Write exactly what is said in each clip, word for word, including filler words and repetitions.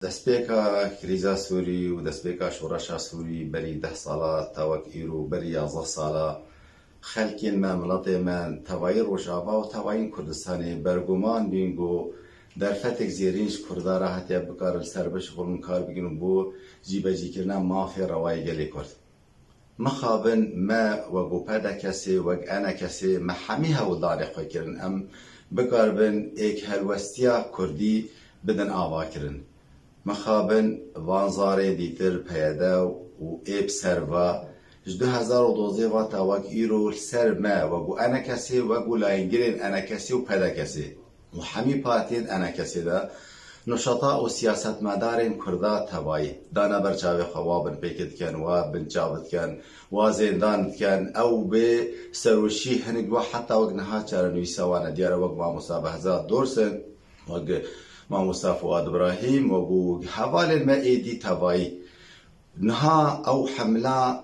Destpêka krîza Sûrî û destpêka şoreşa Sûrî berî deh sala ta wek îro, berî yazdeh sala xelkên me, miletê me tevayî Rojava û tevayîn Kurdistanê berguman bîn ku derfetek zêrîn ji Kurda re hatiye bikarin li ser bişixulin, kar bikin û bo cîbecîkirina mafê rewayê gelê Kurd. Mixabin me wek û P D K'ê, wek E N K'ê, me hemî hewldanê xwe kirin em bikaribin êk helwestiya Kurdî bidin avakirin. Mixabin van zarê dîtir P Y D û ê bi ser ve ji du hezar û dozdeh ve ta wek îro li ser me wek û E N K'ê, wek û layengirên E N K'ê û P D K'ê û hemî partiyên E N K'ê de nuşata û siyasetmedarên Kurda tevayî dane ber çavê xwe, wa binpêkê dikin, wa binçav dikin, wa zêndan dikin. Ew bê serûşî hinek wa heta wek niha çarenivîsa wan e diyar e, wek mamosta Behzad Dursun, wek mamosta Fuad Ibrahîm, wek û hevalên me êdî tevayî. Niha ew hemla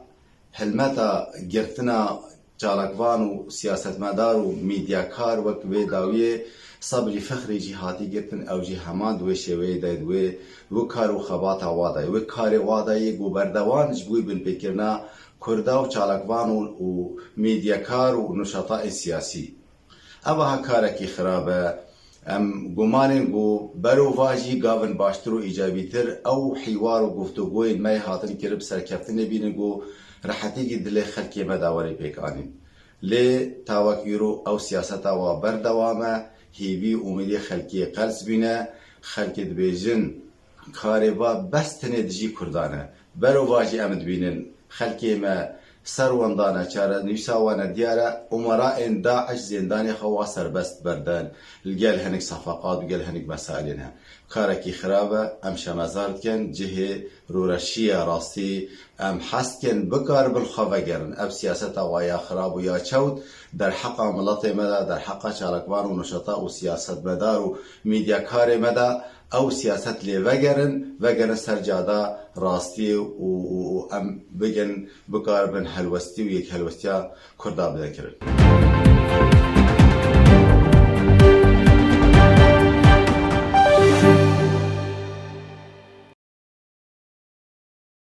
hilmeta girtina çalakvan û siyasetmedar û medyakar wek wê dawiyê Sabrî Fixrî jî hatî girtin, ew jî heman di wê şêweyê de, di wê, di wê kar û xebata wa de ye. Wê karê wa de ye ku berdewam ji bo binpêkirina Kurda û çalakvan û, û medyakar û nuşatayên siyasî. Ev aha karekî xirab e. Em gumanên ku berovajî gavin baştir û îcabîtir ew hîwar û guftûgoyên me yê hatin kirin bi serkeftinê bînin ku rehetîkî dilê xelkê me de were pêkanîn. Lê ta wek îro ew siyaseta wa berdewam e, hêvî û umêdê xelkê qels bîne, xelkê dibêjin, karê va bes tenê dijî Kurdan e. Berovajî em dibînin, xelkê me serwendane, çarenivîsa wan e diyar e, umerayên DAIŞ zêndanê xwe wa serbest berdin, li gel hinek sefaqat û gel hinek mesailên he. Karekî xirab e, em şemezar dikin, cihê rûreşî ye rastî, em hez dikin bikaribin xwe vegerin. Ev siyaseta wa ya xirab û ya çewt derheqa miletê me de, derheqa çalakvan û nuşata û siyasetmedar û medyakarê me de, ew siyaset lê vegerin, vegerin ser cada rastiyê û, û, û em bigin, bikaribin helwestî û yekhelwestiya Kurda bide kirin.